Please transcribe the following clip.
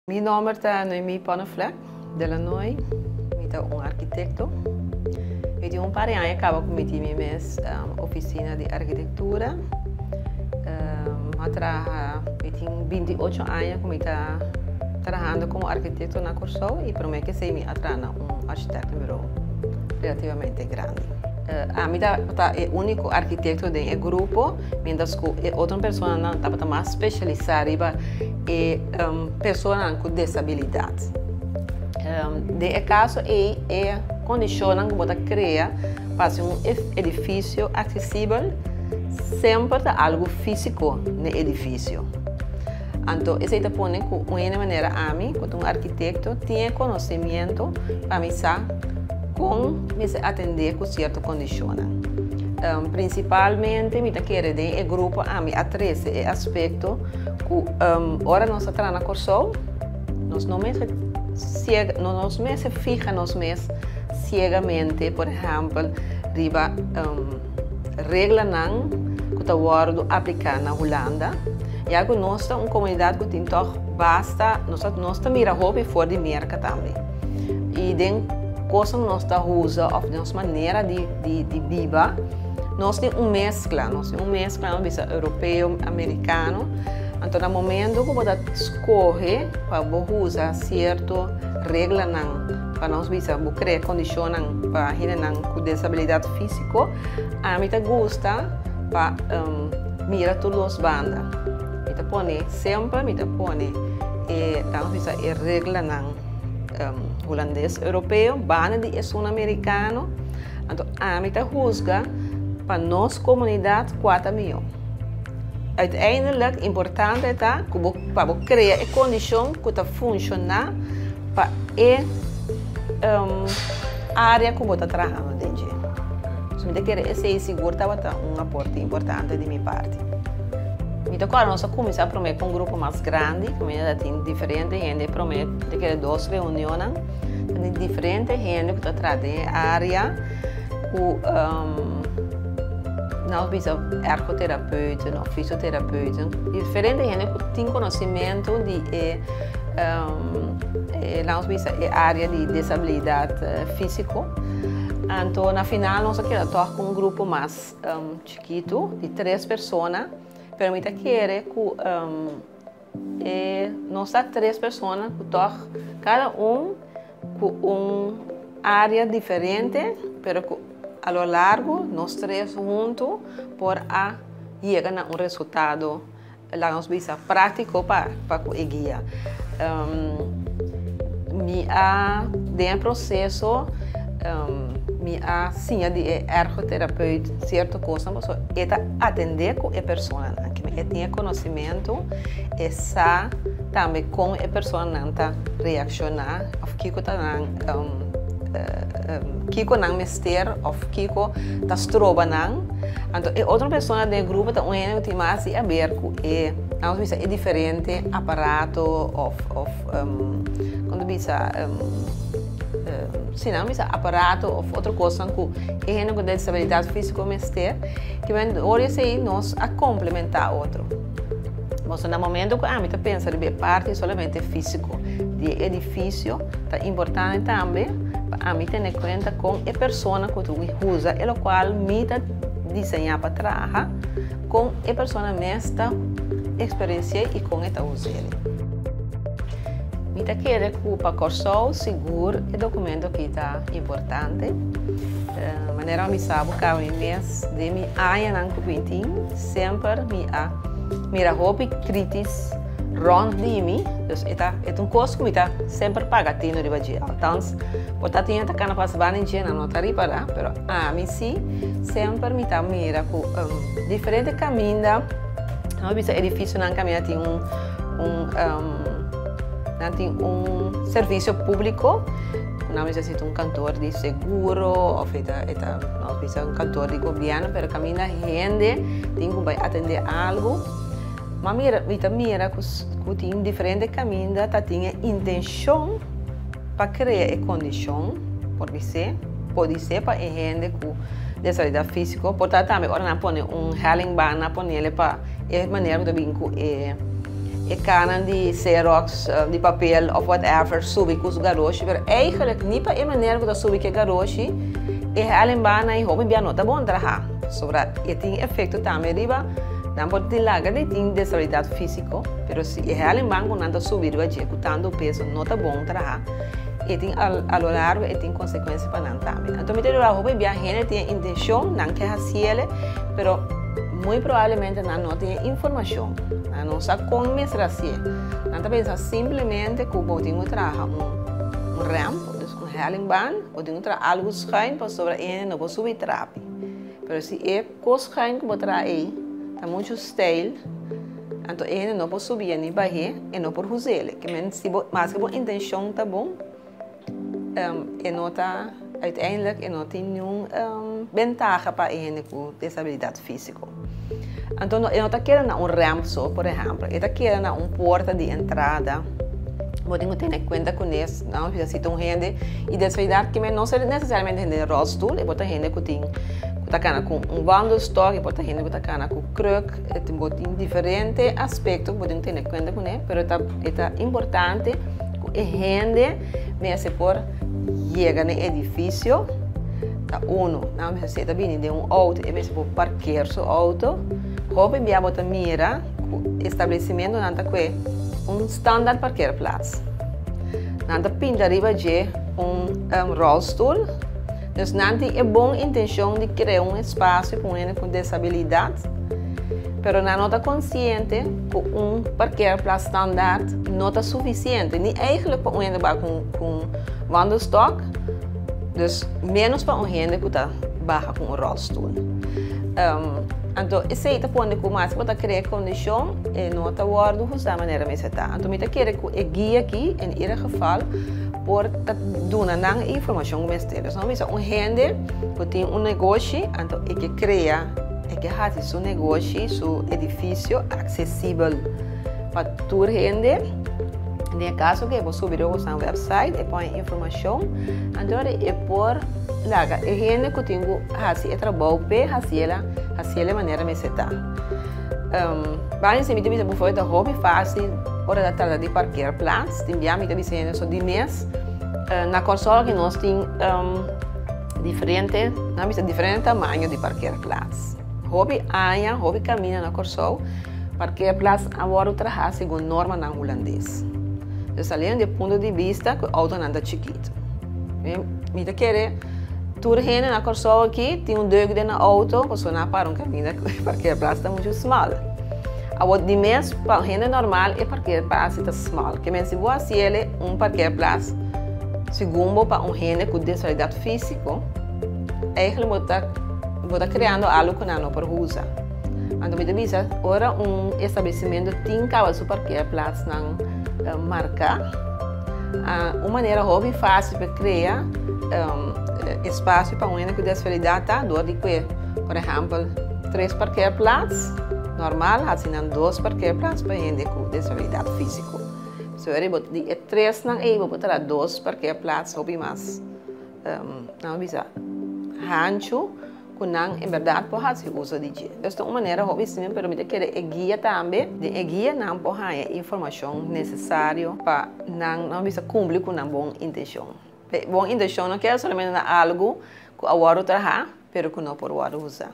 Mi nòmber ta Noemí Panneflek de Lanoy, mi ta un arkitekto. Mi tin un par di aña kaba ku mi tin mi mes ofisina di arkitektura. Mi a traha, mi tin 28 aña ku mi ta trahando komo arkitekto na Kòrsou i promé ku esei mi a traha na un architectenbureau relativamente grandi. Ami tabata e úniko arkitekto den e grupo, mientras ku e otro personanan tabata mas spesialisá riba e personanan ku desabilidat. Den e kaso ei e kondishonnan ku bo ta krea pa hasi un edifisio aksesibel semper ta algu físiko n'e edifisio. Anto esei ta pone ku un hende manera ami ku ta un arkitekto tin e konosemiento pa mi sa kon mester atendé ku sierto kondishonnan. Prinsipalmente mi ta kere den e grupo ami a trese e aspekto ku ora nos ta traha na Kòrsou nos no mester siega no nos mester fiha nos mes siegamente por ehèmpel riba reglanan ku ta wòrdu apliká na Hulanda ya ku nos ta un komunidat ku tin tòg basta nos ta nos ta mira hopi for di Merka tambe i den kosnan ku nos ta usa òf nos manera di di biba nos tin un meskla nos tin un meskla nos bisa europeo amerikano anto na momento ku bo ta skohe pa bo usa sierto reglanan pa nos bisa bo krea kondishonnan pa hendenan ku desabilidat físiko, ami ta gusta pa mira tur dos banda. Mi ta pone semper mi ta pone e laga nos bisa e reglanan hulandes europeo banda di esun amerikano, anto ami ta husga pa nos komunidat kua ta mihó. Uiteindelijk importante ta ku bo pa bo krea e kondishon ku ta funshoná pa e área ku bo ta trahando den dje. So mi ta kere esei sigur tabata un aporte importante di mi parti. Mi ta kòrda nos a kuminsá promé ku un grupo mas grandi, kaminda ta tin diferente hende promé mi ta kere dos reunionnan, ta tin diferente hende ku ta traha den e área ku nos bisa ergoterapeuten òf fisioterapeuten, diferente hende ku tin konosementu di e Laat ons bisa e área di desabilidat físiko. Anto na final nos a keda tòg ku un grupo mas chikitu di tres persona, pero mi ta kere ku e nos ta tres persona ku tòg kada un ku un área diferente, pero ku a lo largo nos tres huntu por a yega na un resultado. Laga nos bisa práktiko pa pa ku e guia. Mi a den e proseso mi a siña di e ergoterapeut sierto kosnan pasobra e ta atendé ku e personanan. E tin e konosementu, e sa tambe kon e personanan ta reakshoná òf kiko ta nan kiko nan mester òf kiko ta stroba nan. Anto e otro persona den e grupo ta un hende ku tin mas di aber ku e, nan bisa e diferente aparato òf òf kon ta bisa si nan bisa aparato òf otro kosnan ku e hende ku desabilidat físiko mester. Kimen ora esei nos a komplementá otro. Pasobra na momento ku ami ta pensa riba e parti solamente físiko di e edifisio, ta importante tambe pa ami tene kuenta kon e persona ku ta usa e lokual mi ta diseñá pa traha, kon e persona mes ta eksperensi'é i kon e ta us'é. Mi ta kere ku pa Kòrsou sigur e dokumento aki ta importante. Manera mi sa bo kaba mi mes den mi añanan ku mi tin, semper mi a mira hopi kritis rònt di mi, dus e ta e ta un kos ku mi ta semper paga tino riba dje. Althans, por ta tin hende ta kana pasa banda dje, nan no ta ripará, pero ami si semper mi ta mira ku diferente kaminda, nan a bisa edifisionan kaminda tin un un nan tin un servisio públiko. Nan bisa si ta un kantor di seguro òf e ta e ta nos bisa un kantor di gobièrnu pero kaminda hende tin ku bai atendé algu. Ma mira mi ta mira ku ku tin diferente kaminda ta tin e intenshon pa krea e kondishon por bis'é podisé pa e hende ku desabilidat físiko por ta tambe ora nan pone un hellingbaan nan ponele pa e manera ku ta bin ku e. E kanan di Xerox, di papel of whatever, subi ku su garoshi, pero eigenlijk ni pa e manera ku ta subi ku e garoshi, e hellingbaan ei hopi bia no ta bon traha. Sobra e tin efekto tambe riba nan por tin laga di tin desabilidat físiko, pero si e hellingbaan ku nan ta subi riba dje ku tantu peso no ta bon traha, e tin a lo largo e tin konsekuensia pa nan tambe. Anto mi ta dura hopi bia hende tin e intenshon, nan ke hasiele, pero muy probablemente nan no tin e informashon, nan no sa kon mester hasié. Nan ta pensa simplemente ku bo tin ku traha un ramp, dus un hellingbaan, bo tin ku traha algu schuin pasobra e hende no por subi trapi. Pero si e kos schuin ku bo traha ei ta muchu steil, anto e hende no por subié ni bah'é, e no por huz'é. Ke men si bo, maske bo intenshon ta bon, e no ta, uiteindelijk e no tin niun bentaha pa e hende ku desabilidat físiko. Anto e no ta keda na un ramp so, por ehèmpel, e ta keda na un porta di entrada. Bo tin ku tene kuenta kunes, nan bisa si ta un hende i desabilidat ke men no ser nesesariamente hende den ròlstul, e por ta hende ku tin ku ta kana ku un wandelstok, e por ta hende ku ta kana ku kruk, e tin bo tin diferente aspekto ku bo tin ku tene kuenta kuné, pero e ta e ta importante ku e hende mester por yega na e edifisio, ta uno, nan mester si e ta bini den un outo e mester por parker su outo, hopi bia bo ta mira ku establesimentonan ta kue un standaard parkeerplaats. Nan ta pinta riba dje un rolstoel, dus nan tin e bon intenshon di krea un espasio pa un hende ku desabilidat, pero nan no ta konsiente ku un parkeerplaats standaard no ta sufisiente, ni eigenlijk pa un hende bai ku un wandelstok, dus menos pa un hende ku ta baha ku un rolstoel. Anto esei ta pone ku mas bo ta krea kondishon e no ta wòrdu husá manera mester ta. Anto mi ta kere ku e guia aki en ieder geval por ta duna nan e informashon ku mester. Dus nan bisa un hende ku tin un negoshi anto e ke krea e ke hasi su negoshi, su edifisio aksesibel pa tur hende. Den e kaso ku e por subi riba boso nan website e pone informashon anto e por laga e hende ku tin ku hasi e trabou p'e hasiela hasiel e manera mester ta. Bani si mi ta bisa before ta hopi fásil ora ta trata di parkeerplaats tin bia mi ta bisa hende so di mes na Kòrsou aki nos tin diferente nan bisa diferente tamaño di parkeerplaats. Hopi aña hopi kaminda na Kòrsou Parkeerplaats a wòrdu trahá segun normanan hulandes. Dus saliendo di e punto di bista ku e outonan ta chikitu. Mi ta kere tur hende na Kòrsou aki tin un deuk den nan outo pasobra nan a para un kaminda ku e parkeerplaats ta muchu smal. Awor di mes pa un hende normal e parkeerplaats ta smal. Ke men si bo hasi el un parkeerplaats segun bo pa un hende ku desabilidat físiko, eigentlik bo ta bo ta kreando algu ku nan no por usa. Anto mi ta bisa, ora un establesimentu tin kaba su parkeerplaatsnan marká, un manera hopi fásil pa krea espasio pa un hende ku desabilidat ta dor di kue, por ehèmpel, tres parkeerplaats normal hasi nan dos parkeerplaats pa hende ku desabilidat físiko. So riba di e tresnan ei bo por traha dos parkeerplaats hopi mas, nan bisa, hanchu. Ku nan en bèrdat por hasi uso di dje. Dus ta un manera hopi simpel, pero mi ta kere e guia tambe. Den e guia nan por haña e informashon nesesario pa nan, nan bisa, kumpli ku nan bon intenshon. E bon intenshon no keda solamente na algu ku a wòrdu trahá, pero ku no por wòrdu usá.